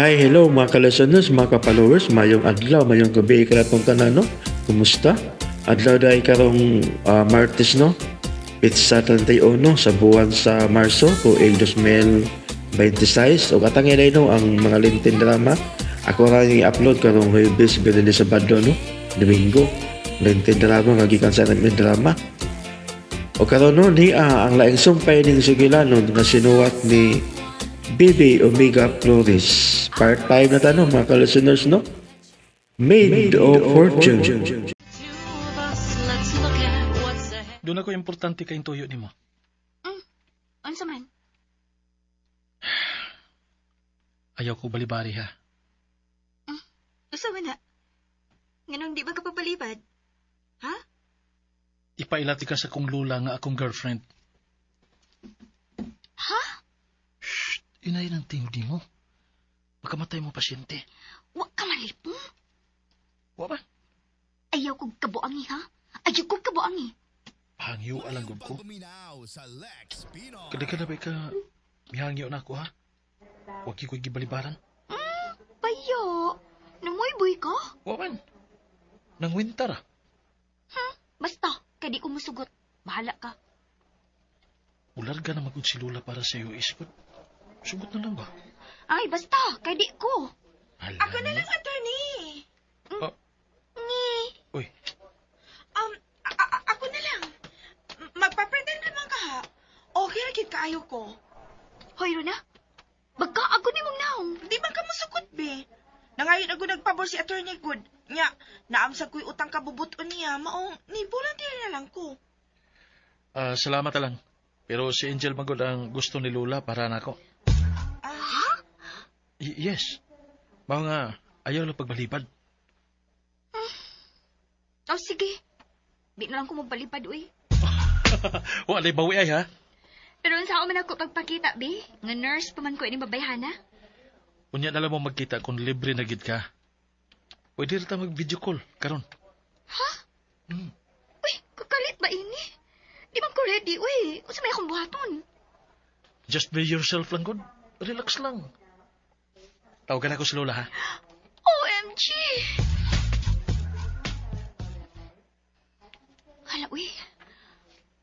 Hi, hello mga ka-listeners, mga ka-followers, mayong adlaw, mayong gabi kanatong tanan, no? Kumusta? Adlaw dahil karong Martes, no? Pizza 31 sa buwan sa Marso, tuig 2026. Ug atang ilay, no, ang mga Lenten drama. Ako ra i-upload karong Huwebes, Biyernes, Sabado, no? Domingo. Lenten drama nga gikan sa Lenten drama. O karon no, ni ang laing sumpay ning sugilanon nga sinuwat ni Bibi Omega Flores. Part 5 na tanong mga ka-listeners, no? Made of Fortune. Doon ako importante kay tuyo nimo. Unsa man? Ayaw ko balibari ha. Unsa man na? Nganong di ba ka papalibad? Ha? Ipailati ka sa kong lula nga akong girlfriend. Ha? Shh! Inay ng tingdi mo. Makamatay mo pasyente. Wa ka malipong. Wa ba? Ayaw kog kabuangi ha? Ayaw kog kabuangi. Hangyo alang gud ko. Kada ka na ba ka mihangyo na ako ha? Wa ko gibalibaran. Payo. Namoy boy ka? Wa man. Nang winter ah. Basta, kay di ko musugot. Bahala ka. Ularga na magud si Lula para sa iyo iskot. Sugot na lang ba? Ay, basta, kay di ko. Hala. Ako na lang, attorney. Oh. Ngi. Uy, Ako na lang. Magpa-pretend naman ka, ha? Okay ra gid kaayo ko. Hoy, Rona. Bagka ako ni mong naong. Di man ka musukot, be. Nangayon ako nagpabor si attorney good. Nya, naamsag ko'y utang kabubuton niya, maong ni volunteer na lang ko. Salamat na lang. Pero si Angel magud ang gusto ni Lula para nako. Ah, Yes. Mao nga ayaw lang pagbalibad. Oh, sige. Di na lang ko magbalibad, uy. Wa lay bawi ay ha. Pero unsa ako man ako pagpakita, be? Nga nurse pa man ko ini babayhana. Unya na lang mo magkita kung libre na gid ka. Pwede ra ta mag-video call karon. Ha? Uy, kakalit ba ini? Di man ko ready, uy. Unsa may akong buhaton? Just be yourself lang gud. Relax lang. Tawagan ako si Lola ha. OMG! Hala, uy.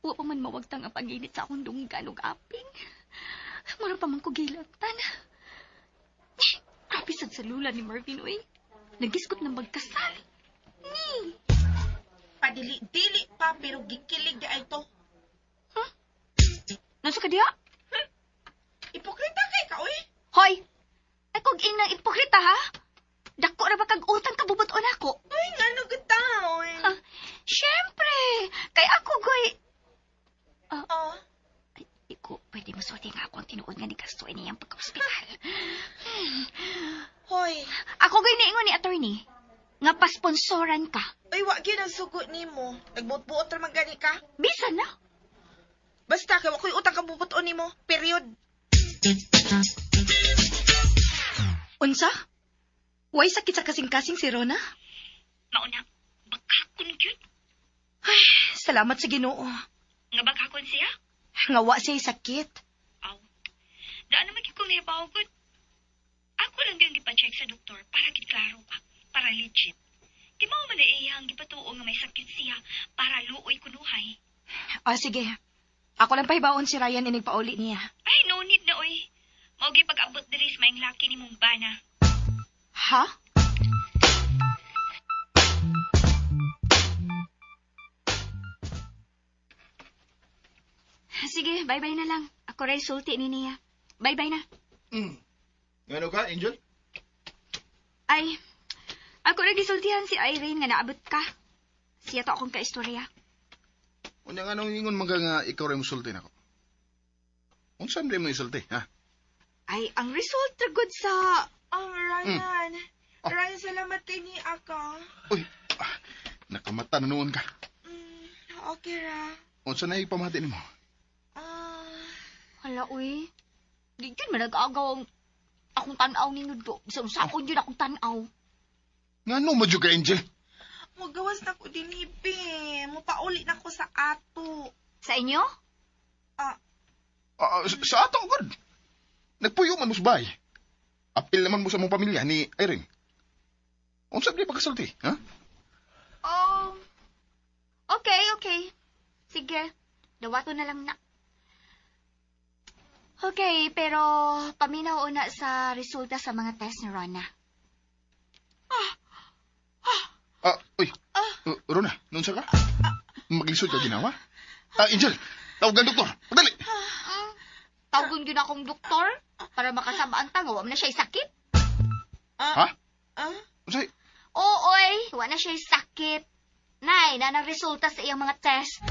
Wa pa man mawagtang ang pag-init sa akong dunggan ug aping. Mura pa man ko gilatan. Grabe sad sa lula ni Marvin, uy. Nagiskot ng magkasal. Ni! Padili-dili pa, pero gikilig di ay to. Nasa ka diha? Ipokrita kay ka, uy. Hoy! Ay kog inang ipokrita, ha? Dako ra ba kag utang kabubuton ako? Ay, ngano kita, uy. Ha? Siyempre! Kay ako, goy... Oh. Ay, di ko pwede musulti nga ako ang tinuod nga ni Gasto ini ang pagka-ospital. Hoy. Ako goy niingon ni attorney nga pasponsoran ka. Uy, wa gyud ang sugot nimo. Nagbuot-buot ra man gani ka. Bisa na. Basta kay wa ko'y utang kabubuton nimo. Period. Unsa? Way sakit sa kasing-kasing si Rona? Mauna, bakakon gyud. Ay, salamat sa Ginoo. Nga bakakon siya? Nga wa siya sakit. Aw. Daan naman gyud kong nahibaw gud. Ako lang gyud gipa-check sa doktor para gid klaro ba, para legit. Di mao man na iyang gipatuo nga may sakit siya para luoy kunuhay. Ah, sige. Ako lang pahibaon si Ryan inig pauli niya. Ay, no need na oy. Mao gyud pag-abot diri sa maing laki nimong bana. Ha? Sige, bye-bye na lang. Ako ray sulti ni niya. Bye-bye na. Ngano ka, Angel? Ay, ako ra gisultihan si Irene nga naabot ka. Siya to akong kaistorya. Unya nga nung ingon man ka nga ikaw rin musulti nako. Unsa man mo isulti, ha? Ay, ang result ra gud sa... Ang Ryan. Ah. Ryan, salamat kay ni Aka. Uy, nakamata na noon ka. Okay ra. Unsa na ipamati nimo? Ah, Hala, uy. Di yun man nag-agaw ang akong tanaw ninyo do. Sa unsa akong yun akong tanaw. Ngano mo jud ka, Angel? Mugawas na ko din be. Mupauli na ko sa ato. Sa inyo? Ah, Sa ato gud. Nagpuyo man mo sa bahay. Apil naman mo sa mong pamilya ni Irene. Unsa di pagkasulti, ha? Oh. Okay, okay. Sige. Dawato na lang na. Okay, pero paminaw una sa resulta sa mga test ni Rona. Ah, uy. Rona, noon sa ka? Maglisod ka ginawa? Ah, Angel, tawag ang doktor. Padali. Tawgon yun akong doktor para makasama ang tanga. Wa man na siya'y sakit. Ha? Ah? Unsay? Oo, oy. Wa na siya'y sakit. Nay, na ang resulta sa iyang mga test.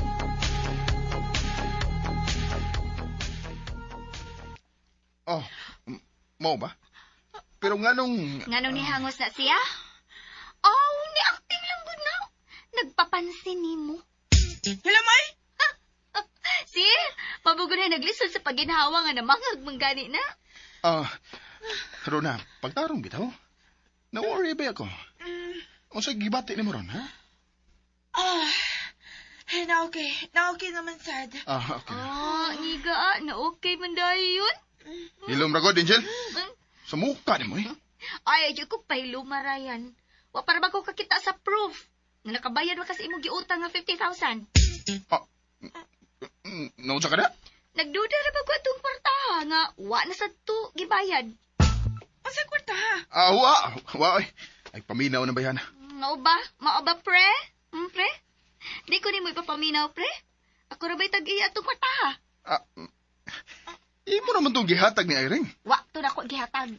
Oh, mao ba? Pero nganong Nganong nihangos na siya? Oh, ni-acting lang gud na. Nagpapansin nimo. Hello, May? Si, pabugo na naglisod sa paginhawa nga namangag manggani na. Ah, Rona, pagtarong bitaw. Na-worry ba ako? Unsay gibati nimo ron, ha? Ah, eh, na okay. Na okay naman, sad. Ah, okay. Ah, ngiga ah, na okay man dahil yun. Hilom ra god, Angel. Sa mukha nimo eh. Ay, ay ko pahilumarayan. Wa para ba ko kakita sa proof? Nga nakabayad wa kasi imong giutang nga 50,000. Ah, naunsa ka na? Nagduda ra ba ko atong kwartaha nga wa na sad to gibayad. Unsa kwarta ha? Ah, wa, wa ay. Ay paminaw na bayan. Mao ba? Mao ba pre? Pre? Di ko nimo ipapaminaw pre. Ako ra ba'y tag-iya atong kwartaha? Ah, imo naman tong gihatag ni Irene. Wa to nako gihatag.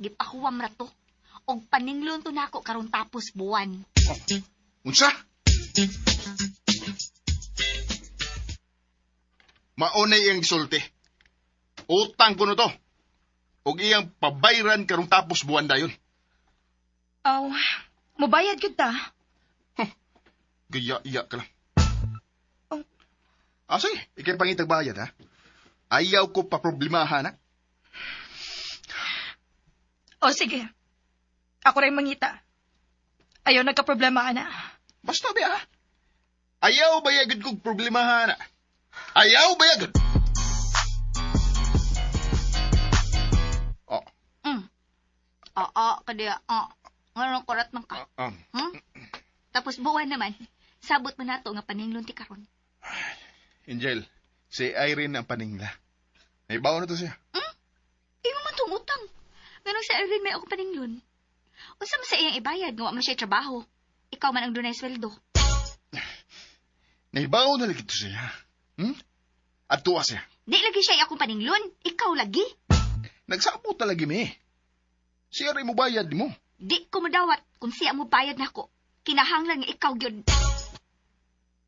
Gipahuwam ra to. Og paninglon to nako karon tapos buwan. Oh, unsa? Maunay iyang gisulti. Utang ko no to. Og iyang pabayran karong tapos buwan dayon. Aw, mubayad gyud ta. Gaya-iya ka lang. Oh. Ah, sige. Ikay pangitag bayad, ha? Ayaw ko pa problemahan, ha? O sige. Ako rin mangita. Ayaw nagka-problema, ana. Basta ba, ha? Ayaw ba yagod kong problemahan, ha? Ayaw ba yagod? Oh, Oo, kadiya. Oo. Ngayon kurat man ka. ah, Tapos buwan naman, sabot mo nato nga paninglon ti karon. Angel, si Irene ang paningla. Naibaw na to siya. Imo man tong utang. Nganong sa Irene may ako paninglon. Unsa man sa iyang ibayad nga wa man siya trabaho. Ikaw man ang dunay sweldo. Naibaw na lagi to siya. At tuwa siya. Di lagi siya akong paninglon. Ikaw lagi. Nagsabot talaga mi. Siya rin mo bayad mo. Di ko madawat kung siya mo bayad nako. Kinahanglan nga ikaw gyud.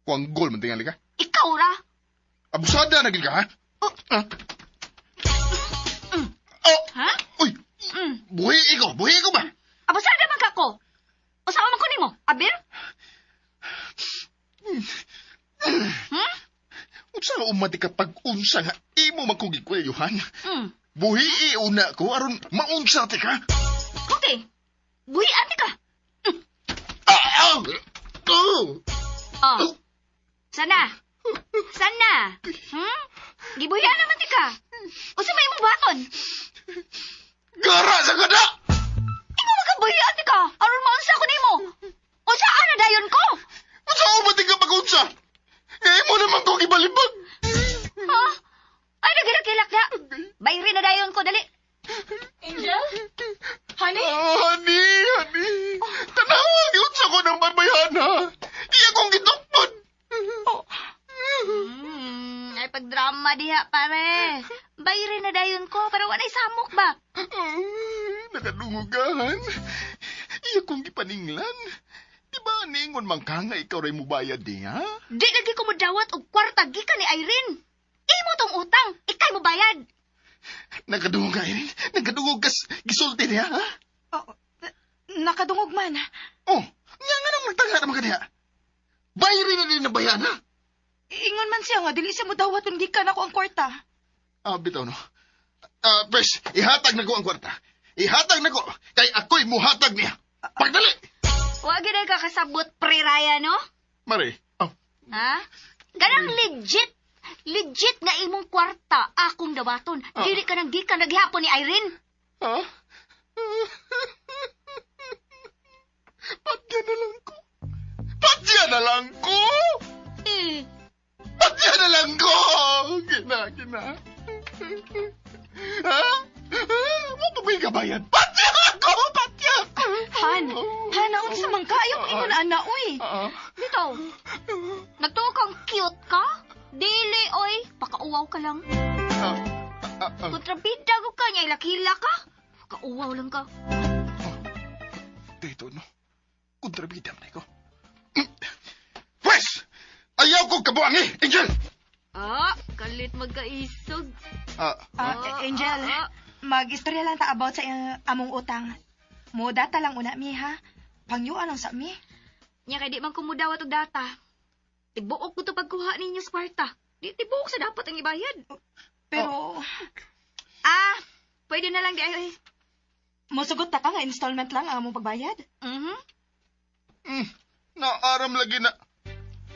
Kuang gol man tingali ka. Ikaw ra. Abusada na gid ka, ha? Oh. Ah. Oh! Ha? Uy! Buhi ikaw! Buhi ikaw ba? Abusada man ka ko. Usa man ko nimo? Abir? Unsa nga umati ka pag-unsa nga imo magkugigwelyohan? Buhi una ko aron maunsa ti ka. Okay. Buhi ate ka. Ah! Ah! Oh! Oh. Sana. Sana. Gibuhian naman ti ka. Usa may imong buhaton. Gara sa kada! Ikaw magkabuhian ti ka. Aron maunsa ko nimo. Unsa ana dayon ko? Unsa umati ka pag-unsa? Nga imo naman kong ibalibag. Ha? Ay nagilak-kilak na. Bayri na dayon ko dali. Angel? Honey? Ah, honey, honey. Tanawa, giunsa ko ng barbayana. Iya kong gitukpon. Oh, Ay pagdrama diha pare. Bayri na dayon ko para walay samok ba. Ah, nakadungugahan. Iya kong gipaninglan. Di ba ningon man ka nga ikaw ray mubayad niya? Di lagi ko modawat og kwarta gikan ni Irene. Imo tong utang, ikay mo bayad. Nakadungog ka, Irene. Nakadungog ka gisulti niya, ha? oh, nakadungog man. Oh, nga nga nang magtangha naman ka niya. Bayri na din na bayan, ha? Ingon man siya nga, dili siya mudawat kung gikan ako ang kwarta. Ah, bitaw no. Ah, pres, ihatag na ko ang kwarta. Ihatag na ko, kay ako'y muhatag niya. Pagdali! Wa gid ka kasabot pre Raya no? Mare, oh, Ha? Kanang legit. Legit nga imong kwarta akong dawaton. Ah. Dili ka nang gikan naghihapon ni Irene. Ha? Patya na lang ko. Patya na lang ko! Eh, Patya na lang ko! Gina, gina. Ha? Mo pa ko'y kabayan? Patya ako! Patya ako! Han, Han, naunsa man ka? Ayaw ko ingon ana, uy. Ah, Bitaw. Nagtuo kang cute ka? Dili, oy. Pakauwaw ka lang. ah, ah, ah. Kontrabida ko ka niya, ilakila ka. Pakauwaw lang ka. Dito, no? Kontrabida man ko. Pwes! Ayaw ko kabuang eh, Angel! Ah, kalit magkaisog. Ah, Ah, Angel, ah, ah. mag-istorya lang ta about sa among utang. Mo data lang una mi ha. Pangyuan lang sa mi. Nya kay di man kumudaw atog data. Tibuok ko to pagkuha ninyo sa kwarta. Di tibuok sa dapat ang ibayad. Pero Ah, pwede na lang di ay. Oy. mosugot ta ka nga installment lang ang among pagbayad. Mhm. naaram lagi na.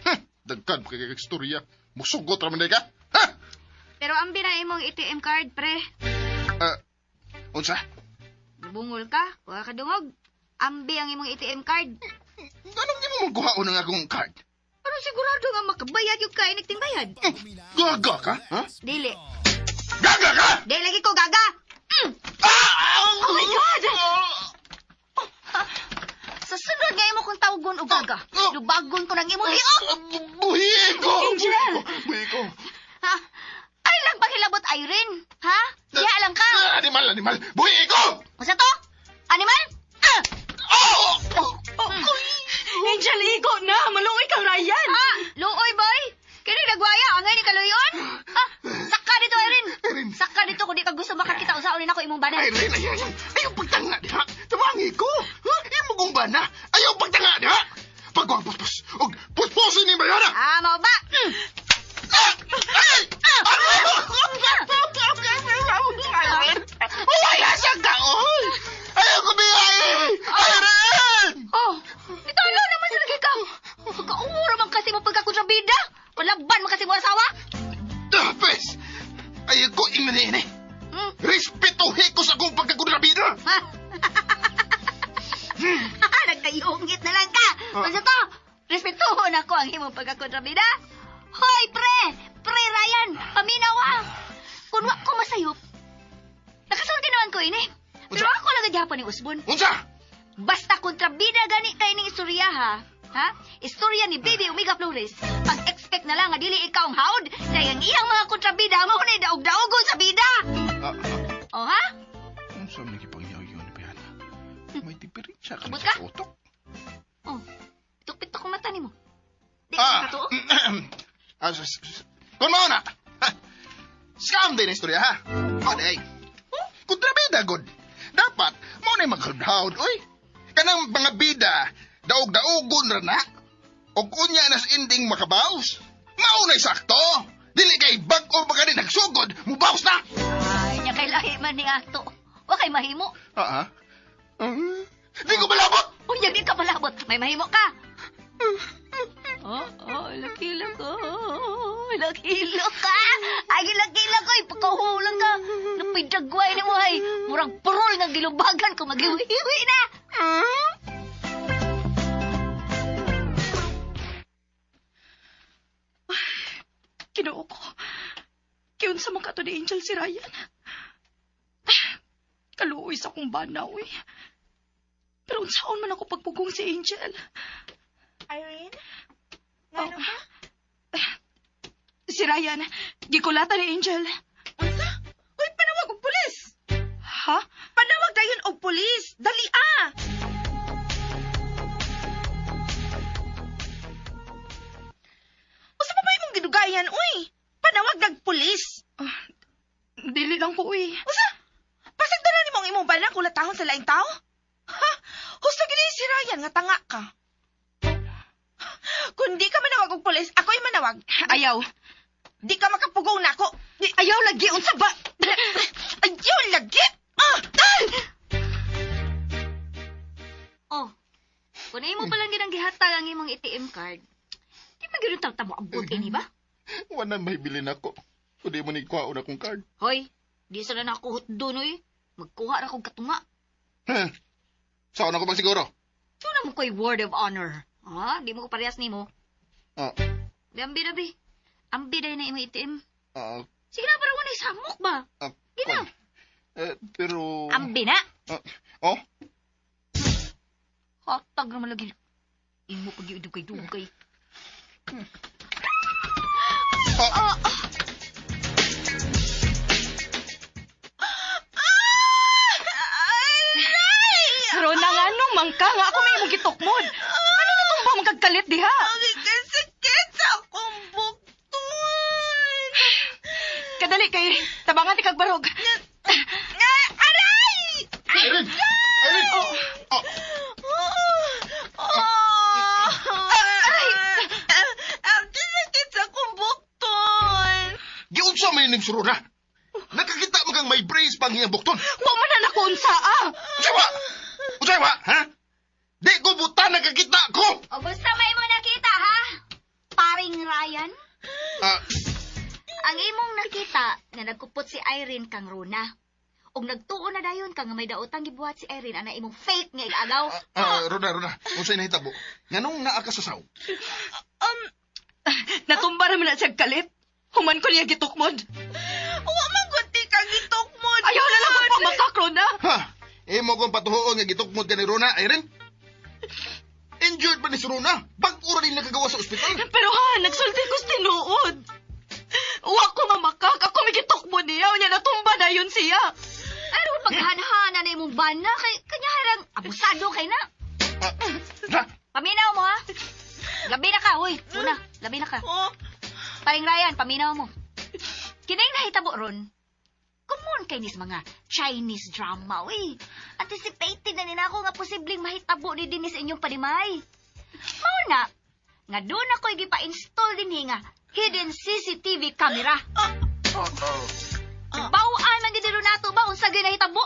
Huh, dagkan pa kay istorya. Musugot ra man day ka. Ha? Pero ang na imong ATM card, pre. Ah, unsa? Bungol ka, wa ka dungog. Ambi ang imong ATM card. Anong di mo magkuhaon ang akong card? Pero sigurado nga makabayad yung kainig ting bayad. Gaga ka? Ha? Dili. Gaga ka? Dili lagi ko gaga. Mm. Ah! Oh my God! Sa sunod nga imo kong tawagon og gaga. Lubagon ko ng imong liok. Buhi ko! Angel! Buhi ko! Ha? Ay lang paghilabot Irene. Ha? Diha lang ka. Ah, animal, animal! Buhi ko! Unsa to? Animal? Ah! Oh! Oh, Angel, igo na! Maluoy kang Ryan! Ha? Luoy boy. Kini nagwaya angay ni kaluyon. Ha? Saka dito Irene. Saka dito kung di ka gusto makakita usaon ni nako imong banan. Ay, Ren, ay, ay, ay, ayaw pagtanga diha. Tawangi ko. Ha? Imo kong bana. Ayaw pagtanga diha. Pagwang puspos. Og puspusin ni Bayana. Ah, mao ba? Mm. Ah! Ay! Wala siyang kaon! Ayaw ko biyay! Ay, Ren! Oh, italo naman sa lagi ka. Pagkaumura man kasi mo pagkakontrabida. Palaban man kasi mo asawa. Ah, Pwes, ayaw ko ingnan ini. Mm. Respetuhin ko sa akong pagkakontrabida. Ha? Nagkayungit na lang ka. Basta to, respetuhon ako ang imong pagkakontrabida. Hoy, pre! Pre Ryan, paminaw ah! Kung wa ko masayop, nakasulti naman ko ini. Pero ako lang gihapon ni Usbon. Unsa? Basta kontrabida gani kay ning istorya ha. Ha? Istorya ni Baby Omega Flores. Pag-expect na lang nga dili ikaw ang hawd, kay ang iyang mga kontrabida mao na daog-daogon sa bida. Ah, ah, O ha? unsa man gipangyaw-yaw ni Bayana? May diferensya ka Abot na ka? sa utok. Oh. Pitok-pitok ang mata nimo. Di ka katuo? Ah, kung mao na. Ha, scam din ang istorya, ha? O, day. Kontrabida, good. Dapat, mao na maghawd oy. Kanang mga bida, daog-daogon ra na. Og unya na sa ending makabaws. Mao na'y sakto. Dili kay bag-o pa ka nagsugod, mubaws na. Ay, nya kay lahi man ni ato. Wa kay mahimo. Ah, ah. Di ko malabot. Unya di ka malabot. May mahimo ka. Oh, oh, lakilo ko. Lakilo ka. Ay, lakilo ko. Pagkahulang ka. Napidagway ni mo, ay. Murang purol nga gilubagan ko. Magiwi-hiwi na. Kinoo ko. Kiunsa man ka to ni Angel si Ryan. Kaluoy sa akong bana, uy. Pero unsaon man ako pagpugong si Angel? Irene? Ngano ka? Si Ryan, gikulatan ni Angel. Unsa? Uy, panawag og pulis! Ha? Panawag dayon og pulis! Dali ah! Usa pa ba imong gidugayan, uy? Panawag dag pulis! Dili lang ko, uy. Usa? Pasag dala nimo ang imong bana kulatahon sa laing tao? Ha? Husto gini si Ryan nga tanga ka. Kung di ka manawag og pulis, ako'y manawag. Ayaw. Di ka makapugong nako. Di, Ayaw lagi, unsa ba? ayaw lagi! Ah! Ah! Oh, kung imo pa lang ginang gihatag ang imong ATM card, di man gyud tamo abot ini ba? Wala may bilin ako. Kundi mo ni kuhaon akong card. Hoy, di sana nako hutdon oy. Magkuha ra kog katunga. Huh. Sao na ko bang siguro? Tuna mo ko'y word of honor. Ha? Di mo ko parehas nimo. Ah, Di ambi na bi. Ambi dahil na imo itim. ah, Sige na, parang wala samok ba? ah, Gina. kwan. Eh, pero... Ambi na. Ah, oh? Hatag naman lagi. Imo pag dugay-dugay. Ah, Rona nga nung mangka nga ako may imong gitukmod. Ano na tong ba magkagkalit diha? Sakit sa akong bukton. Kadali kay tabangan ti kag barog. Ay, aray! Irene! Irene! Oh! Oh! Aray! Ang sakit sa akong bukton. Giunsa may ning suruna? Nakakita mo kang may brace pang iyang bukton. Wa man na nako unsa ah. Unsay wa? Unsay wa, ha? Di ko buta nakakita ko. O basta may mo nakita, ha? Paring Ryan, Ah, ang imong nakita nga nagkupot si Irene kang Rona. Ug nagtuo na dayon ka nga may daotang gibuhat si Irene ana imong fake nga igagaw. ah, Rona, Rona, unsay nahitabo? Nganong naa ka sa saw? Natumba ra man na siya kalit. Human ko niya gitukmod. Wa man gud ti kang gitukmod. Ayaw na lang kong pamakak, Rona. Ha? Imo kong patuhoon nga gitukmod ka ni Rona, Irene? Injured pa ni si Rona? Bag-o ra din nakagawa sa ospital. Pero ha, nagsulti ko sa tinuod. Wa ko mamakak. Ako may gitukmod niya. Unya natumba na yun siya. Ay, ron paghanahana na imong bana kay kanya harang abusado kay na. Ah, ha? Paminaw mo ha. Labi na ka, uy. Una, labi na ka. Oh, Paring Ryan, paminaw mo. Kining nahitabo ron. Common kay nis mga Chinese drama, uy. Anticipated na nina ako nga posibleng mahitabo ni din sa inyong palimay. Mao na, nga doon ako'y gipa-install din nga hidden CCTV camera. Oh, oh. Bawaan man gid nato ba unsa gyud nahitabo?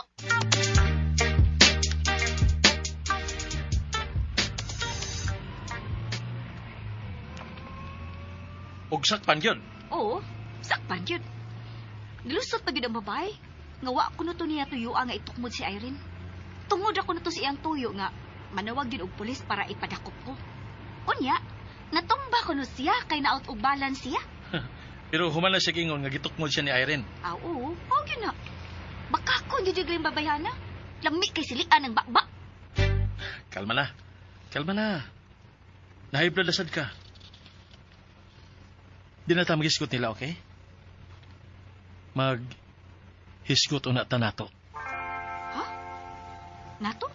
Og sakpan yun. Oo, sakpan yun. Gilusot pa gyud ang babae. Nga wa ko na to niya tuyo nga itukmod si Irene. Tungod ako na to sa iyang tuyo nga manawag yun og pulis para ipadakop ko. Unya, natumba ko no siya kay na out of balance siya. Pero human na siya gingon nga gitukmod siya ni Irene. Ah, oo, mao gyud na. Baka ko gyud yung babayana. Lami kay silian ang bakba. Kalma na. Kalma na. Nahibla lasad ka. Di na ta magisgot nila, okay? Mag hisgot una ta nato. Ha? Nato?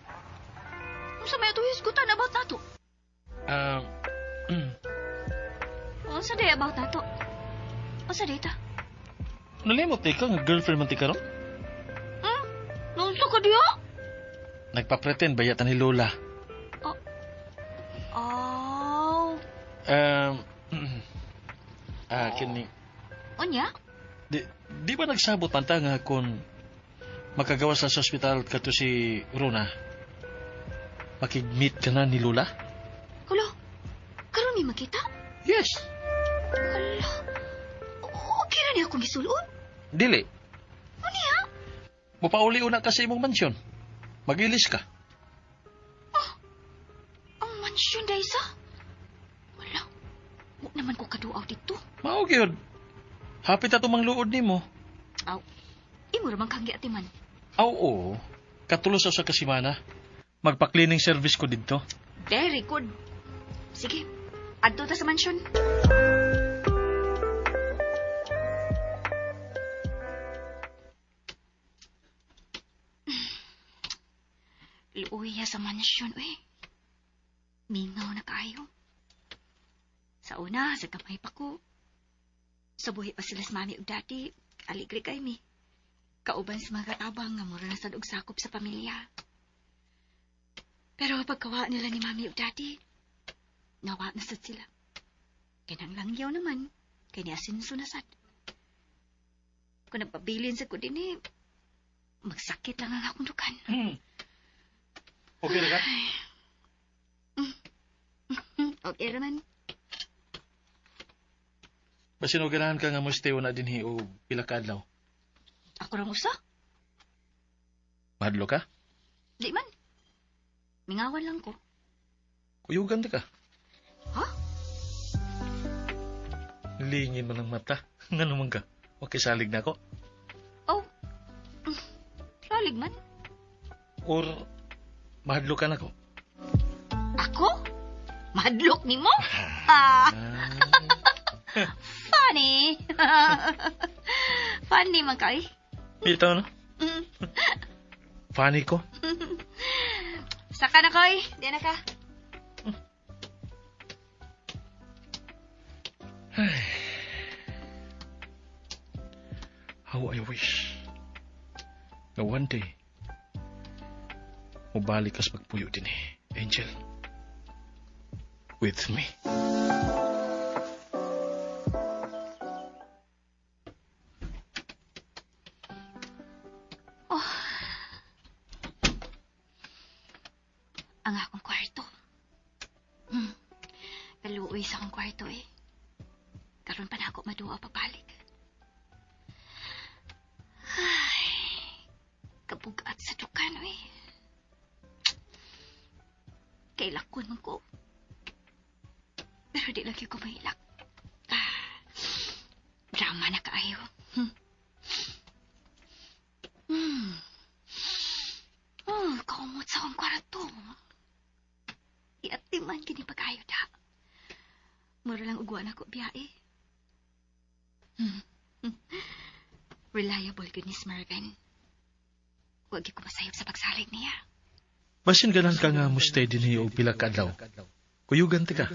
Unsa may ato hisgutan about nato? Ah, Unsa day about nato? Unsa day ta? nalimot di ka nga girlfriend man ti karon? Hmm? Naunsa ka diha? Nagpa-pretend ba yata ni Lola? Oh. Oh. Kini Unya? di ba nagsabot man ta nga kung makagawas na sa ospital kato si Rona? Makig-meet ka na ni Lola? Hulo, karon mi makita? Yes. Hala. Okay na niya akong gisulod. Dili. Unya? Mupauli una ka sa imong mansyon. Magilis ka. Ang mansyon daysa. Wala. Wa naman ko kaduaw dito. Mao gyud. Hapit ato mangluod nimo. Aw. Imo ra man kang giatiman. Aw oo. Katulos sa kasimana. Magpa-cleaning service ko didto. Very good. Sige. Adto ta sa mansyon. Luoy sa mansyon, uy. Mingaw na kaayo. Sa una, sa gamay pa ko. Sa buhi pa sila sa mami ug daddy, aligre kay mi. Kauban sa mga katabang nga mura na sad og sakop sa pamilya. Pero pagkawa nila ni mami ug daddy, nawa na sad sila. Kinang langyaw naman, kay ni asinso na sad. Kung nagpabilin sa ko din eh, magsakit lang ang akong dukan. Okay ra ka? Okay raman. Basin og ganahan ka nga mo stay una dinhi og pila ka adlaw. Ako rang usa. Mahadlo ka? Di man. Mingawan lang ko. Kuyugan ta ka. Ha? Lingin man ang mata. Ngano man ka? Okay, salig na ako. Oh. Salig man. Or mahadlo ka na ko. Ako? Mahadlok ni mo? Ah, funny. Funny man ka eh. Ito, no? Mm. Funny ko. Saka na koy. Di na ka. How I wish na one day mubalik kas magpuyo din eh, Angel. With me. Ang akong kwarto. Kaluoy sa akong kwarto eh. Karon pa na ako maduwa pagbalik. Ay, kabugat sa dukan eh. Kailakon man ko. Pero di lagi ko mahilak. Ah, drama na kaayo. Oh, kaumot sa akong kwarto. Iatiman kini pagkayo da. Mura lang ugwan ako biyae. Reliable good ni Mervin. Huwag ko masayop sa pagsalig niya. Basin ganan ka nga mo stay din og pila ka adlaw. Kuyugan ti ka.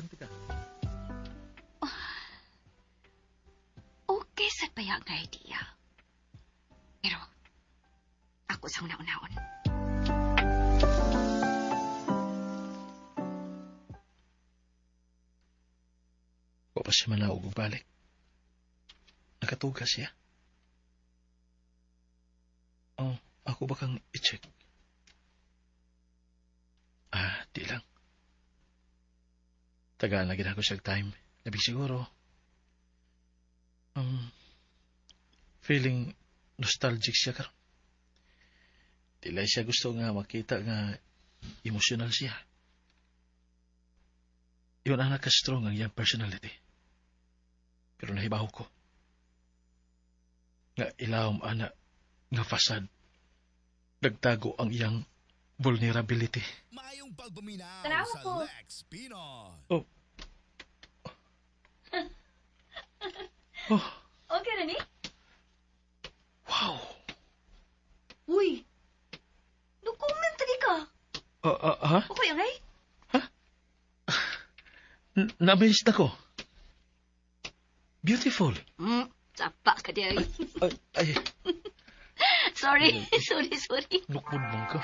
Okay sa paya nga idea. Pero, ako sa una-unaon. Wa pa siya manaog og balik. Nakatuga siya. Oh, ako ba kang i-check? Ah, di lang. Tagaan na gid ako siyag time. Labi siguro. Feeling nostalgic siya karon. Di lang siya gusto nga makita nga emotional siya. Yun ang naka-strong ang iyang personality. Pero nahibaw ko nga ilawom ana nga fasad. Nagtago ang iyang vulnerability. Maayong pagpaminaw Tanawa sa ko. Lex Pinoy. Oh. Oh, Okay na ni? wow. Uy! No-comment tadi ka. Ha? Okay ang ay? Na-amaze na ko. Beautiful. Sapa ka di ay. Ay, ay, Sorry, sorry, sorry. nukmod man ka.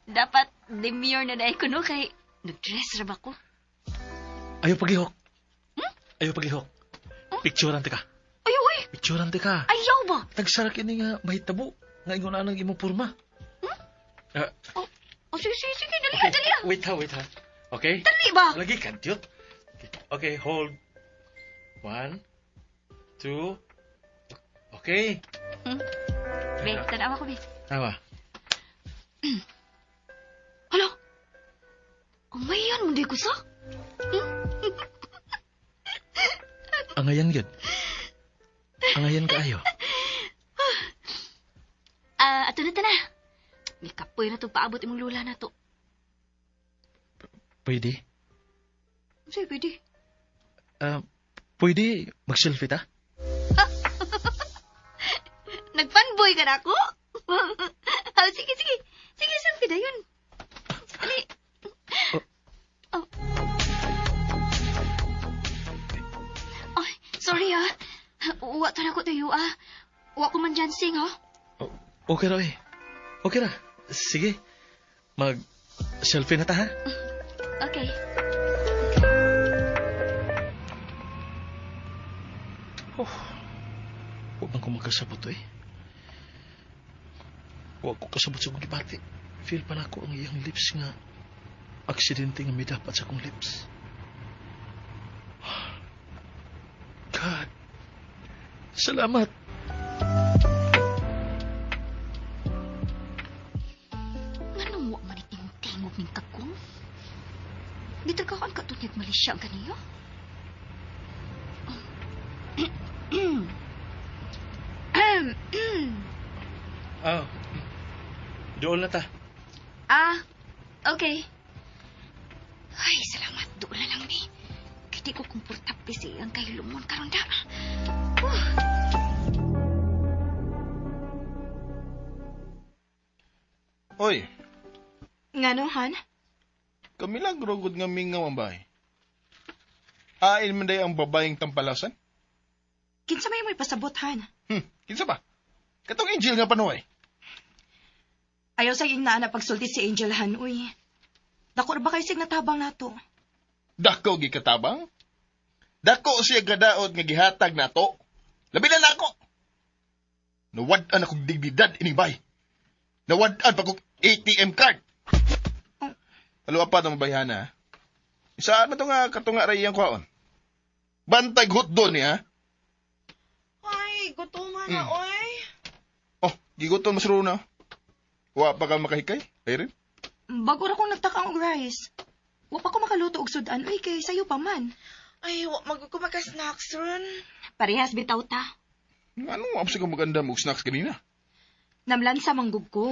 Dapat demure na dahil ko no kay nag-dress ra ba ko? Ayaw paglihok. Ayaw paglihok. Picturean ka. Ay, uy! Picturean ka. Ayaw ba? Tagsarak ini nga mahitabo. Nga ingon anang imong porma. Ah, Oh, oh, sige, sige, sige. Dali ah, dali ah. Wait ha, wait ha. Okay? Dali ba? Lagi kantyot. Okay, hold. 1, 2, okay. Be, tanawa ko, be. Tama. Hala! Umayan, hindi ko sa? Angayan gid. Angayan kaayo. Ah, ato na ta na. May kapoy na itong paabot imong lula na to. Pwede? Sige, pwede. Ah, pwede mag-selfie ta? Nag-fanboy ka na ako? Ah, sige, sige. Sige, selfie na yun. Ali. Oh. Ay, sorry ah. Uwa ta na ko tayo ah. Uwa ko man dancing ha. Oh, okay ra eh. Okay ra. Sige. Mag-selfie na ta ha? Okay. Oh. Huwag man ko magkasabot eh. Huwag ko kasabot sa akong gibati. Feel pa na ako ang iyang lips nga aksidente nga midapat sa akong lips. God. Salamat. Dito ka ang katunyag Malaysia ang kaniyo? Ah, doon na ta. Ah, okay. Ay, salamat. Doon na lang ni. Kaya di ko komportable sa iyang kahilumon karon da. Oy, Ngano, Han? kamilagro gud nga mingaw ang bahay. Ail man day ang babaeng tampalasan? Kinsa may mo'y pasabot, Han? Kinsa ba? Katong angel nga panuay. Ayaw sa iyong naa na pagsulti si Angel, Han, uy. Dako ra ba kayo sig natabang nato? Dako gikatabang? Dako siya gadaot nga gihatag nato. Labi na nako. Nawad-an akong dignidad ining bay. Nawad-an pa kong ATM card. Alo pa na mabayhana. Ha? Isaan man to nga katunga ra iyang kwaon. Bantay hotdog niya. Ay, gutom na, oy. Oh, gigutom mas runa. Wa pa ka makahikay? Irene? Bago ra kong nagtaka og rice. Wa pa ko makaluto og sudan, uy, kay sayo pa man. Ay, wa magko maka-snacks ron. Parehas bitaw ta. Ano ang ka maganda mo snacks kanina? Namlansa manggug ko.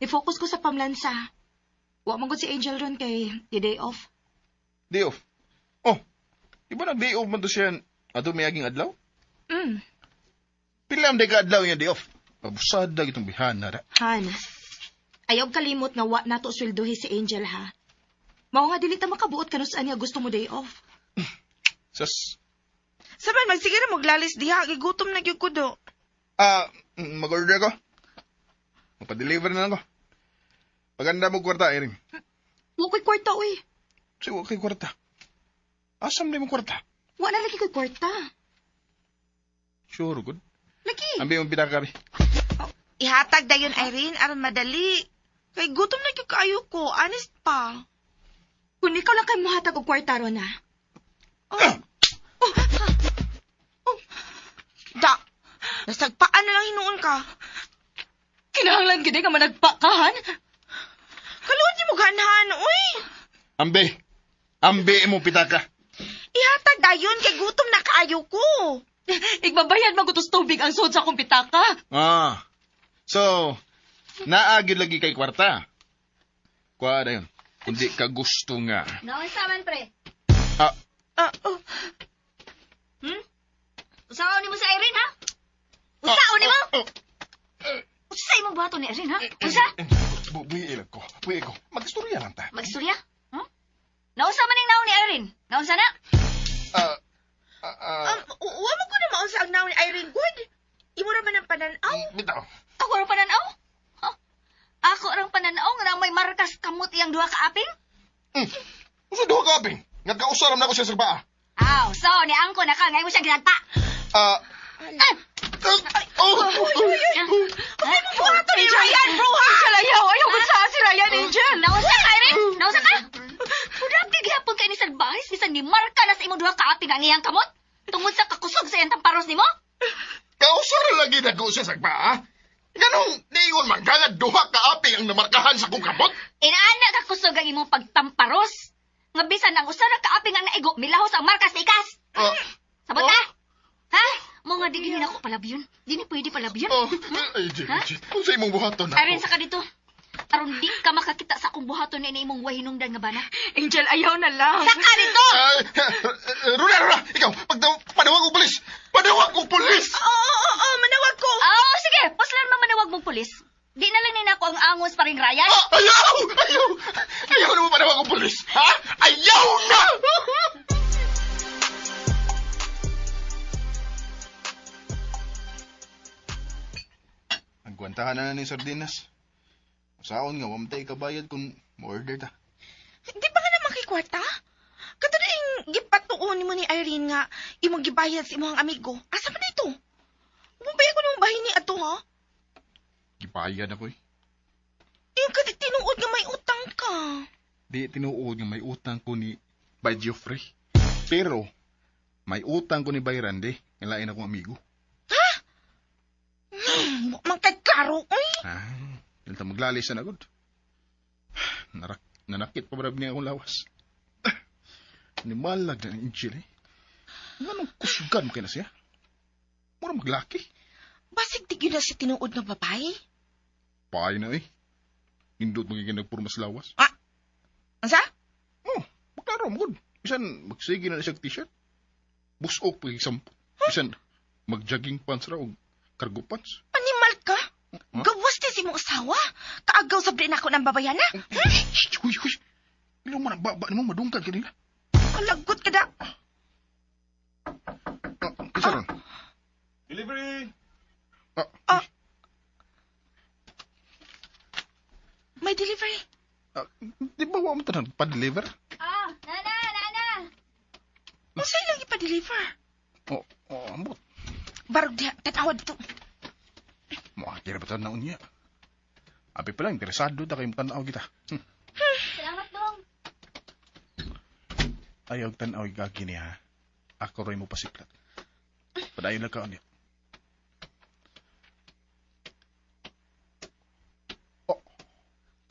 I-focus ko sa pamlansa. Wa man gud si Angel ron kay the day off. Day off. Oh, di ba nag day off man to siya ato may aging adlaw? Mm, Pila man day ka adlaw niya day off. Abusada gitong bihana ra. Han. Ayaw kalimot nga wa nato sweldohi si Angel ha. Mao nga dili ta makabuot kanus-an nga gusto mo day off. Sas, Saban magsige ra maglalis diha, gigutom na gyud ko do. ah, mag-order ko. Magpa-deliver na lang ko. Paganda mo kwarta, Erin. Wa ko'y kwarta uy. Sige, wa kay kwarta. Asam di mo kwarta? Wa na lagi ko'y kwarta. Sure, good. Lagi. Ambi mo pinakabi. Ihatag dayon Irene aron madali. Kay gutom na gyud kaayo ko, honest pa. Kung ikaw lang kay muhatag og kwarta ron ha. Da. Nasagpaan na lang hinuon ka. Kinahanglan gid nga managpa ka, Han. Kaluod ni mo ganhan, uy. Ambi. Ambi mo pitaka. Ihatag dayon kay gutom na kaayo ko. Igbabayad magutos tubig ang sud sa akong pitaka. Ah. So, naagid lagi kay kwarta. Kuha na yun. Kundi ka gusto nga. Naunsa man, pre? Ah, Ah, oh. Usaon nimo sa Irene, ha? Usaon nimo? oh, Usa imong buhaton ni Irene, ha? Usa? Buhi ilag ko. Buhi ko. Magistorya lang ta. Magstorya? Huh? Nausa man ning naon ni Irene? Nausa na? Ah, ah, ah, Wa mo ko na maunsa ang naon ni Irene good. Imo ra man ang pananaw. Bitaw. Ako ra pananaw? Huh? Ako rang pananaw nga na may markas kamot iyang duha ka aping? Usa duha ka aping. Nga kausaram na ko siya sa paa. Aw, so ni angko na ka ngayon mo siya ginagpa. Ah, Ah! oh, Ay, mo Buhaton ni Ryan, bro ha. Angel, ayaw. Ayaw gud sa si Ryan, Angel. Nausa ka, Irene? Nausa ka? Murag di gihapon kay ni Salbahis bisan ni marka na sa imong duha ka aping ang iyang kamot? Tungod sa kakusog sa iyang tamparos nimo? Kausaram lagi na ko siya sa paa. Ganong niingon man ka nga duha ka aping ang namarkahan sa kong kamot. Inaana ka kusog ang imong pagtamparos. Nga bisan ang usa ra ka aping ang naigo, milahos ang markas sa ikas. Ah, Sabot ka? Ha? Mo nga di gini nako palabyon. Di ni pwede palabyon. oh, ay, Jay, Jay. Unsa imong buhaton ako? Irene, saka dito. Aron di ka makakita sa akong buhaton na imong wahinungdan nga bana. Angel, ayaw na lang. Saka dito! Ay, Runa, Runa! Ikaw, panawag og pulis! Panawag og pulis! Oo, oo, oo, manawag ko. Oo, sige. Puslan man manawag mong pulis. Di na lang ni nako ang angos paring Ryan. Ah, ayaw! Ayaw! Ayaw na mo panawag og pulis! Ha? Ayaw na! Agwantahan na na ni sardinas. Saon nga, wamtay kabayad kung mo-order ta. Di ba nga naman kay kwarta? Kato na yung gipatuon mo ni Irene nga imong gibayad sa imong amigo. Asa man dito? Mubaya ko nung bahin ni ato ha? Gibayad ako eh. Yung kati tinuod nga may utang ka. Di tinuod nga may utang ko ni Bay Geoffrey. Pero, may utang ko ni Bay Randy. Nga lain akong amigo. Man kay klaro, uy. Ah, ilta maglalis na agad. Nanakit pa barab niya akong lawas. Animalag na ng Angel eh. Nganong kusgan mo kay na siya? Mura maglaki. Basig di gyud na siya tinuod nga babae. Paay na eh. Nindot magiging nagpurmas lawas. Unsa? Oh, maklaro mo gud. Bisan magsige na siya t-shirt. Busok pag sampo. Bisan mag-jogging pants ra og cargo pants. Animal ka? Huh? Gawas din si imong asawa. Kaagaw sa na ako ng babayana. Shh, huy, huy. Ilaw man ang baba nimo madungkad kanila. Kalagot ka da. Ah, kinsa ron? Delivery! Ah, Ah. May delivery. ah, di ba wa mo tanan pa-deliver? Ah, nana, nana. Unsa ilang ipa-deliver? Oh, oh, ambot. Barog diha, tanawa dito. Mo kira ba tanan unya? Abi pa lang interesado ta kay tan-aw kita. Salamat, dong. Ayaw tan-aw gagi niya. Ako rin mo pasiklat. Padayon lang ka unya. Oh,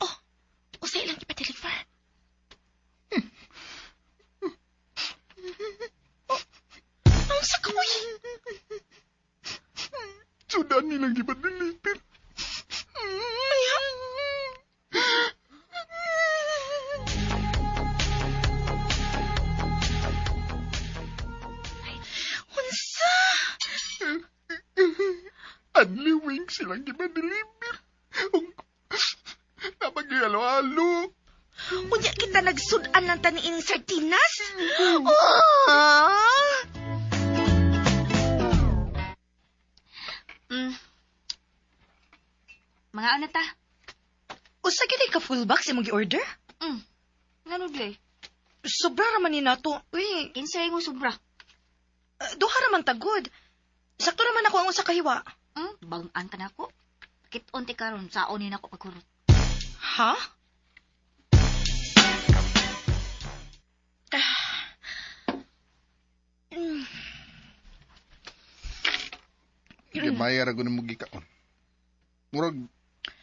Oh, unsa ilang ipa-deliver? Oh, unsa ka uy? sudan nilang gipa-deliver. Unsa? Only wings silang gipa-deliver. Ug napag-halo-halo. Unya kita nagsudan lang tani ining sardinas? Oh! Mga ano ta? Usa gyud ka full box imong gi-order? Ngano di? Sobra ra man ni nato. Uy, Kinsa imong sobra? duha ra man tagod. Sakto ra man ako ang usa ka hiwa. Bang-an ka nako. Kit-on ti karon saon ni nako pagkurot. Ha? Gibayar ako nimo gikaon. Murag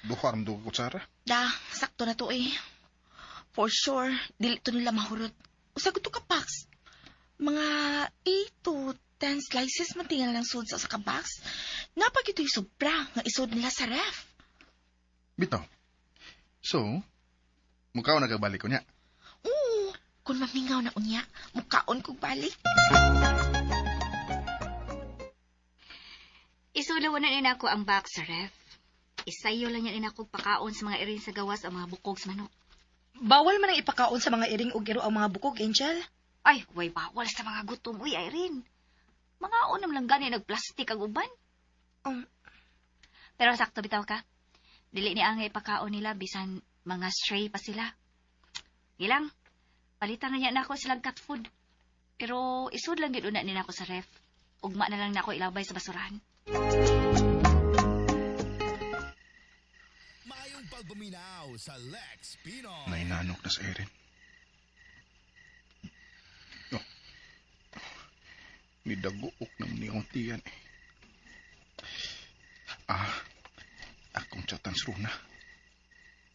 duha ra man duha ka kutsara. Da, sakto na to eh. For sure, dili to nila mahurot. Usa to ka box. Mga 8 to 10 slices man tingal lang sud sa usa ka box. Napag ito'y sobra nga isod nila sa ref. Bitaw. So, mukhaw na kabalik ko niya. Oo, kung mamingaw na unya, mukaon kog balik. Isulaw na ni nako ang box sa ref. Isayo lang yan inako pakaon sa mga iring sa gawas ang mga bukog sa manok. Bawal man ang ipakaon sa mga iring ug iro ang mga bukog, Angel. Ay, way bawal sa mga gutom uy, Irene. Mga unam lang gani nagplastik ang uban. Pero sakto bitaw ka. Dili ni angay pakaon nila bisan mga stray pa sila. Gilang, palitan na niya nako silang cat food. Pero isud lang gyud una ni nako sa ref. Ugma na lang nako ilabay sa basurahan. Maayong pagpaminaw sa Lex Pinoy. Nainanok na sa Erin. Oh. Nidaguok naman ni akong tiyan eh. Ah, akong chatan sa runa.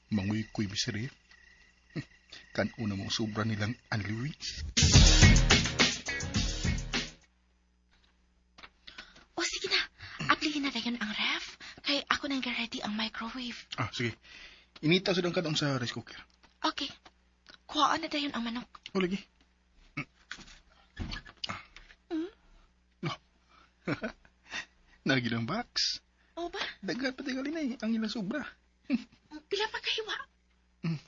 Manguy-kuy miseri. Kanuna mong sobra nilang anliwis. O sige na, aplihin na dayon ang ref. Kay ako nang ready ang microwave. Ah, sige. Inita sa dang sa rice cooker. Okay. Kuhaan na dayon ang manok. O, lagi. No. Nagilang box. O ba? Dagat pa tingali na eh. Ang ilang sobra. Pila pa kahiwa.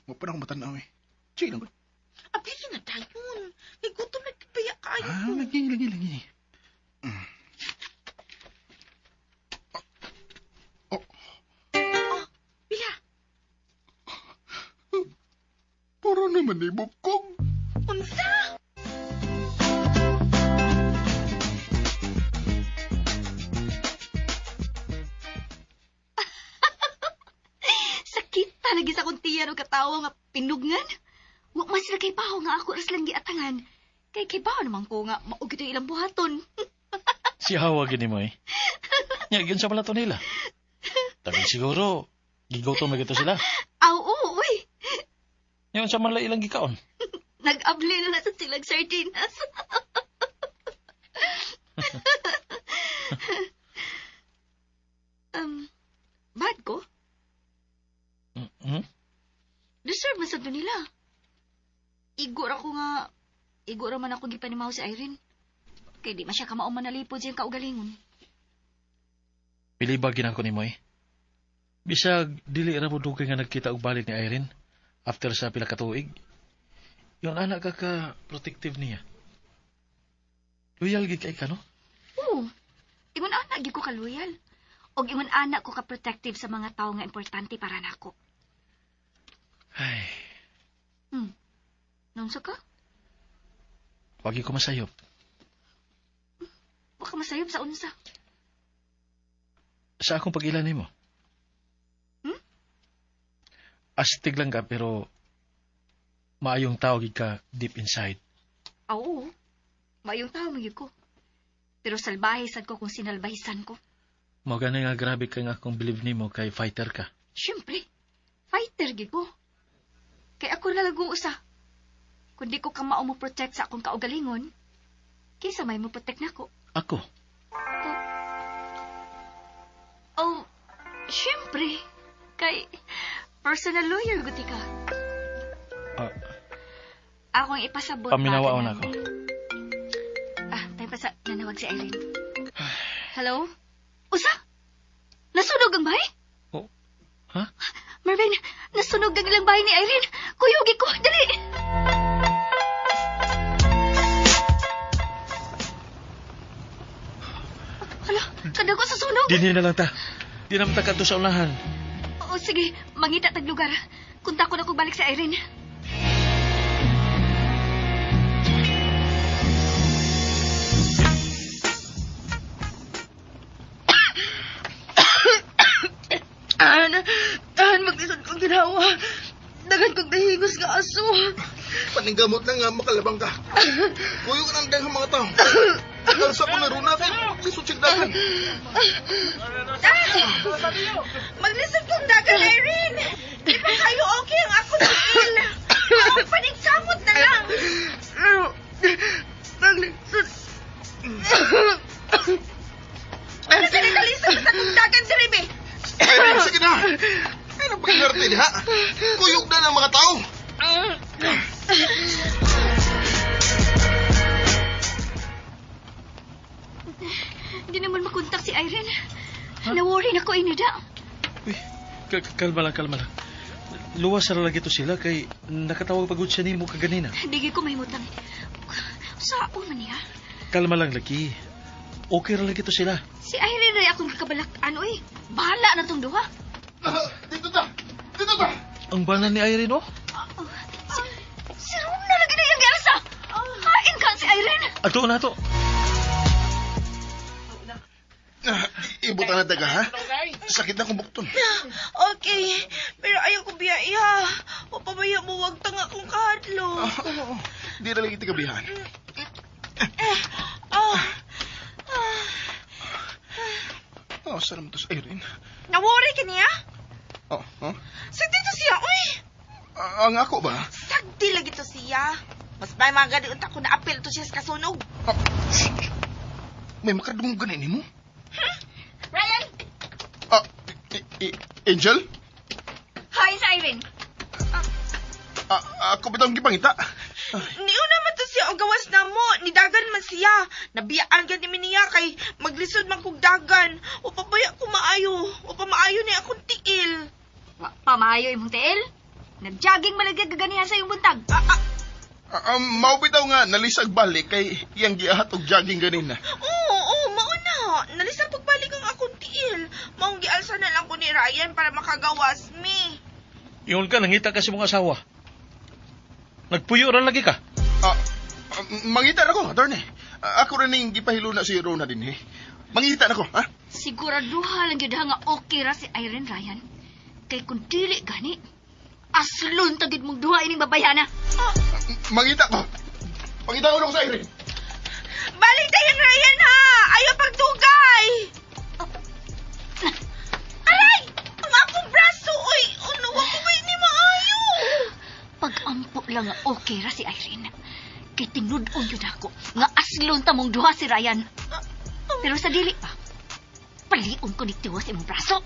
Wa pa na akong matanaw eh. Chill lang. Aplihin na dayon. Kay gutom na gibaya kaayo Ah, ko. lagi, lagi, lagi. Mm. Oh, Oh, pila. puro naman ni bukog. Unsa? Sakit talaga sa akong tiyan og katawa nga pinugngan. Wa man sila kay baho nga ako ras lang giatangan. Kay kay baho naman ko nga mao gyud ang ilang buhaton. Si Hawa gini mo eh. Nya, yun sa pala to nila. Tabi siguro, gigoto may gito sila. Aw, oo, uy. Nya, sa man lang ilang gikaon. Nag-abli na na sa silang sardinas. Bad ko? Mm-hmm. Deserve man sa to nila. Igo ra ko nga, igo ra man ako gipanimaw si Irene. Kay di man siya kamao manalipod siyang kaugalingon. Pili ba ginang ko ni Moy? Bisag, dili ra mo dugay nga nagkita og balik ni Irene after sa pila ka tuig. Yung anak ka ka protective niya. Loyal gid kay ka, no? Oo. Ingon ana gyud ko ka-loyal. Og ingon ana ko ka-protective sa mga tao nga importante para nako. Ay, Naunsa ka? wagi ko masayop. Baka masayop sa unsa. Sa akong pag-ila nimo. Hmm? Astig lang ka pero maayong tao gid ka deep inside. Ah, Oo. Maayong tao man gyud ko. Pero salbahe sad ko kung sinalbahisan ko. Mao gani nga grabe kay nga akong believe nimo kay fighter ka. Siyempre, fighter gyud ko. Kay ako na lang usa. Kung di ko kamao mo protect sa akong kaugalingon, kinsa may mo protect nako. Ako, Oh, siyempre. Kay personal lawyer guti ka. Ah. Akong ipasabot. paminawaon ba ako. Ah, tayo pa sa nanawag si Irene. Hello? Usa? Nasunog ang bahay? Oh, ha? Marvin, nasunog ang ilang bahay ni Irene. Kuyugi ko, dali! Hala, kada ko sa sunog. Dinhi na lang ta. Di na ta kadto sa unahan. Oo, sige, mangita tag lugar. Kunta ko na kung balik sa Irene. An, an, maglisod kong ginawa. Dagan kong nahigos nga aso. Paninggamot lang nga makalabang ka. Kuyo ka ng daghang mga tao. Kalsa ko na runa kay lisod siya dagan. Ah! Maglisod kong dagan, Irene. Di ba kayo okay ang ako tiil? Oh, panigsamot na lang. Maglisod. Kasi nagkalisod sa kong dagan, Diribe. Ay, sige na. Ay, nang pag-inarte diha. Kuyog na ng mga tao. Hindi naman makontak si Irene. Na-worry na ko inida. Uy, kalma lang, kalma lang. Luwas ra lagi to sila kay nakatawag pagod siya nimo kaganina. Hindi ko mahimutang. Sao man niya? Kalma lang lagi. Okay ra lagi to sila. Si Irene rin akong kakabalak-an, oy. Bahala na tong duha. Ah, Dito ta. Dito ta. Ang bana ni Irene oh. Si, si Rona lagi na iyang gialsa. Hain ka si Irene. Ato na to. Ah, Ibutan na daga, ha? Sakit na kong bukton. Okay, pero ayaw ko biya iha. O pabaya mo, wag tanga kong kahadlok. Ah, oo. Di na lagi tigabihan. Ah, Oh, sarap to sa Irene. nawori ka niya? Oh, huh? Sagdi to siya, uy! Ah, ang ako ba? Sagdi lagi to siya. Mas may mga gani unta ko na apel to siya sa kasunog. Ah, shh, shh. May makadungog ganin mo? Ryan! Ah, Angel? Hi, si Irene. Ah, ako bitong gipangita. Niuna naman to siya og gawas na mo. Nidagan man siya. Nabiyaan gani mi niya kay maglisod man kog dagan. O pabaya ko maayo. O pamaayo ni akong tiil. Wa pa maayo imong tiil. Nag-jogging malagay gaganihan sa iyong buntag. Ah, ah, Ah, mao bitaw nga nalisag balik kay iyang giahat og jogging ganina. Oo, oo, mao na. Nalisang pagbalik ang akong tiil. Maong gialsa na lang ko ni Ryan para makagawas mi. Ingon ka nangita ka sa mong asawa. Nagpuyo ra lagi ka. Ah, ah, mangita na ko, attorney. Ah, ako rin ning gipahiluna si Rona din eh. Mangita na ko, ha? Siguraduha lang gyud ha nga okay ra si Irene Ryan. Kay kung dili gani, aslon ta gyud mong duha ining babayhana. Ah, Mangita ko. Pangita ko na ko sa Irene. Balik tayo Ryan ha! Ayaw pagdugay! Aray! Ang akong braso! Uy! Ano, wa ko ba ni maayo? Pag-ampo lang nga okay ra si Irene. Kay tinud-on yun ako nga aslon ta mong duha si Ryan. Pero sa dili pa, palion ko ni tiwas imong braso.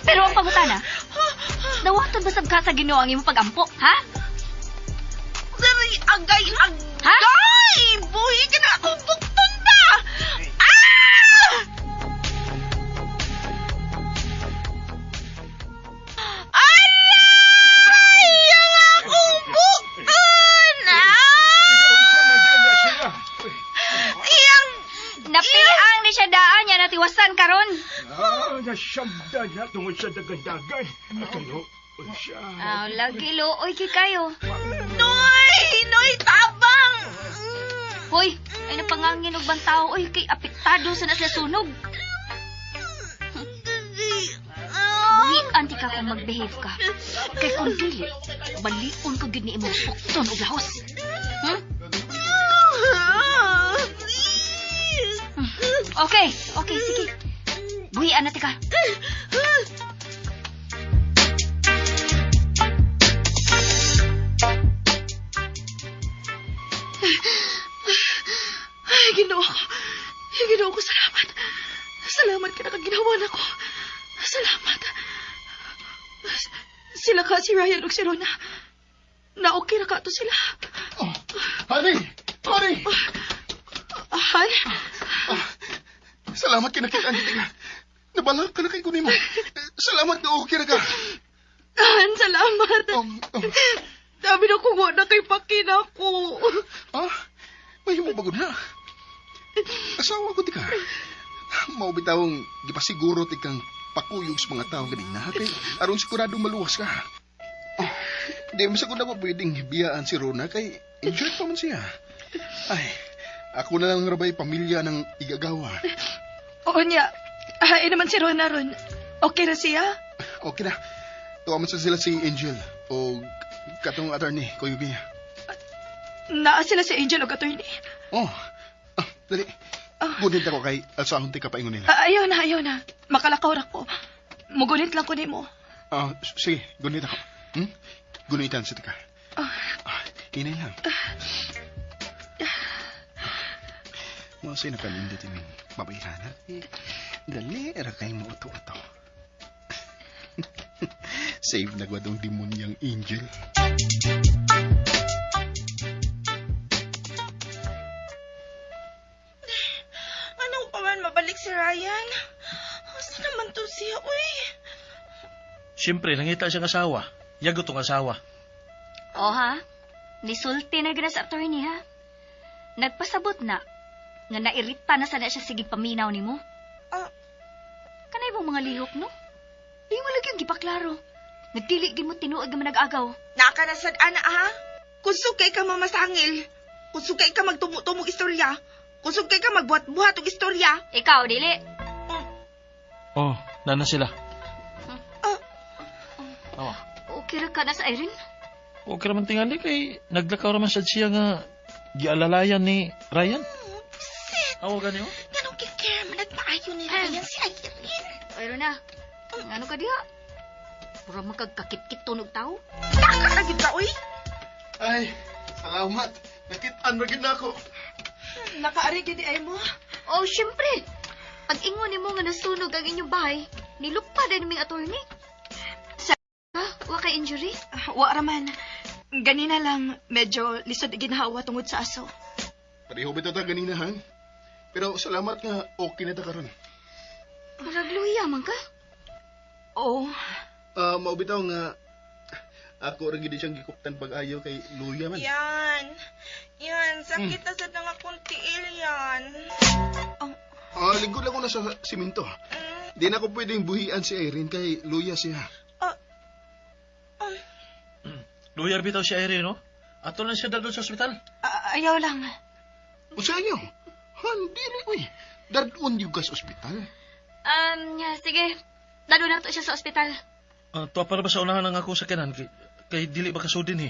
Pero ang pangutana, dawaton ba sab ka sa Ginoo ang imong pag-ampo, ha? Dali, agay, agay! Ha? Buhi ka na akong bukton ba? Ah! Aray! Ang akong bukton! Ah! Iyang... Napiang ni siya daan niya natiwasan karon. Ah, nasyamdan na tungod sa dagandagan. Kayo, siya. Ah, lagi looy kay kayo. Noy! Noy, tabang! Hoy, ay napangangin og bang tao oy kay apektado sa nasa sunog. Buhi anti ka kung mag-behave ka. Kay kung dili, balion ko gyud ni imong bukton og lahos. Please! Okay, okay, sige. Buhian na tika. Ay, Ginoo ko. Ay, Ginoo ko, salamat. Salamat ka nakaginawa na ko. Salamat. Sila ka, si Ryan ug si Rona. Na okay na ka to sila. Oh, honey! Honey! Han? Salamat kay nakita ang ka. Nabalag ka na kay kunimo. Salamat na okay na ka. Han, salamat. Sabi na kung wala kay pakina ko. Ah, may mo bagod na. Asawa ko di ka. Maubitawong gipasiguro ti kang pakuyog sa mga tao ganina kay aron sigurado maluwas ka. Oh, di mo sa na pwedeng biyaan si Rona kay injured pa man siya. Ay, ako na lang rabay pamilya ng igagawa. Oo niya. Ay naman si Rona ron. Okay na siya? Okay na. Tuwa man sa sila si Angel o katong attorney, kuyog niya. Naa sila si Angel og attorney. Oh, ah, dali. Gunit ako kay alsahon ti kapaingon nila. Ah, ayaw na, ayaw na. Makalakaw ra ko. Mugulit lang ko nimo. Ah, sige, gunit ako. Hmm? Gunitan sa tika. Ah. Ah, hinay lang. Mo sa'yo nakalindot yung babayhana. Eh, dali, era kay mo uto-uto. Save na gwadong demonyang angel. Ano pa man mabalik si Ryan? Asa naman to siya, uy? Siyempre, nangita siyang asawa. Yago tong asawa. O ha? Nisulti na gina sa attorney ha? Nagpasabot na nga nairita na sana siya sige paminaw nimo. Ah. Kanay mong mga lihok no? Di mo lagi yung gipaklaro. Nagdili gid mo tinuod nga manag-agaw. Naka na sad ana ha? Kung sukay ka mamasangil, kung sukay ka magtumo-tumog istorya, kung sukay ka magbuhat-buhat og istorya. Ikaw dili. Oh, nana sila. Ah. Awa. Okay ra ka na sa Irene? Okay raman tingali kay naglakaw raman sad siya nga gialalayan ni Ryan. Awa gani oh. Ganong kikare man nagpaayo ni Ryan si Irene. Pero na. Ano ka diha? Mura magkagkakit-kit tunog tao. Naka ka gid ka, uy. Ay, salamat. Nakitaan ra gid nako. Nakaari gid ay mo. Oh, syempre. Pag ingon nimo nga nasunog ang inyong bahay, nilupa din ming attorney. Sa ka, wa kay injury? Ah, Wa raman. Ganina lang, medyo lisod ginhawa tungod sa aso. Pareho bitaw ta ganina, han? Pero salamat nga okay na ta karon. Murag luya man ka. Oo. Ah, mao bitaw nga ako ra gid siyang gikuptan pag-ayo kay Luya man. Yan. Yan, sakit na sad nga akong tiil yan. Ah, lingkod lang ko na sa simento. Di na ko pwedeng buhian si Irene kay Luya siya. Ah. Lawyer bitaw si Irene, no? Ato lang siya dadon sa ospital. Ah, ayaw lang. O sa inyo? Han, dili uy. Dadon yung gas ospital. Sige. Dalo na to siya sa ospital. Ah, tuwa para ba sa unahan ang ako sa kanan kay, kay dili ba kasudin eh.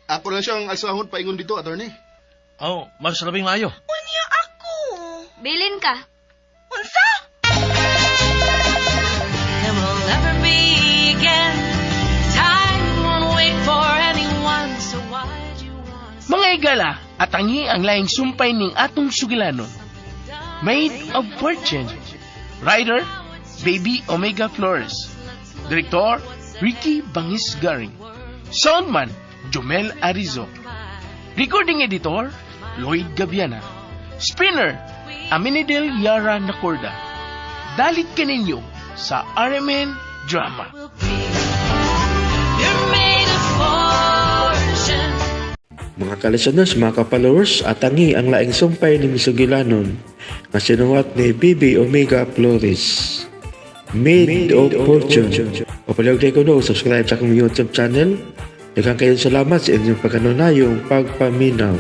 Ako lang siyang alsahon paingon dito, attorney. Aw, mas labing maayo. Unya ako. Bilin ka. Unsa? There will never be again. Time won't Mga higala, atangi ang laing sumpay ning atong sugilanon. Maid of Fortune. Writer, Baby Omega Flores. Director, Ricky Bangis Garing. Soundman, Jomel Arizo. Recording Editor, Lloyd Gabiana. Spinner, Aminidel Yara Nacorda. Dalit kaninyo sa RMN Drama. You're made of fortune. Mga ka-listeners, mga ka-followers, atangi ang laing sumpay ni Misugilanon nga sinuwat ni Bibi Omega Flores. Maid of Fortune. O palihog ko no, subscribe sa akong YouTube channel. Daghang kayong salamat sa inyong pagkanunayong pagpaminaw.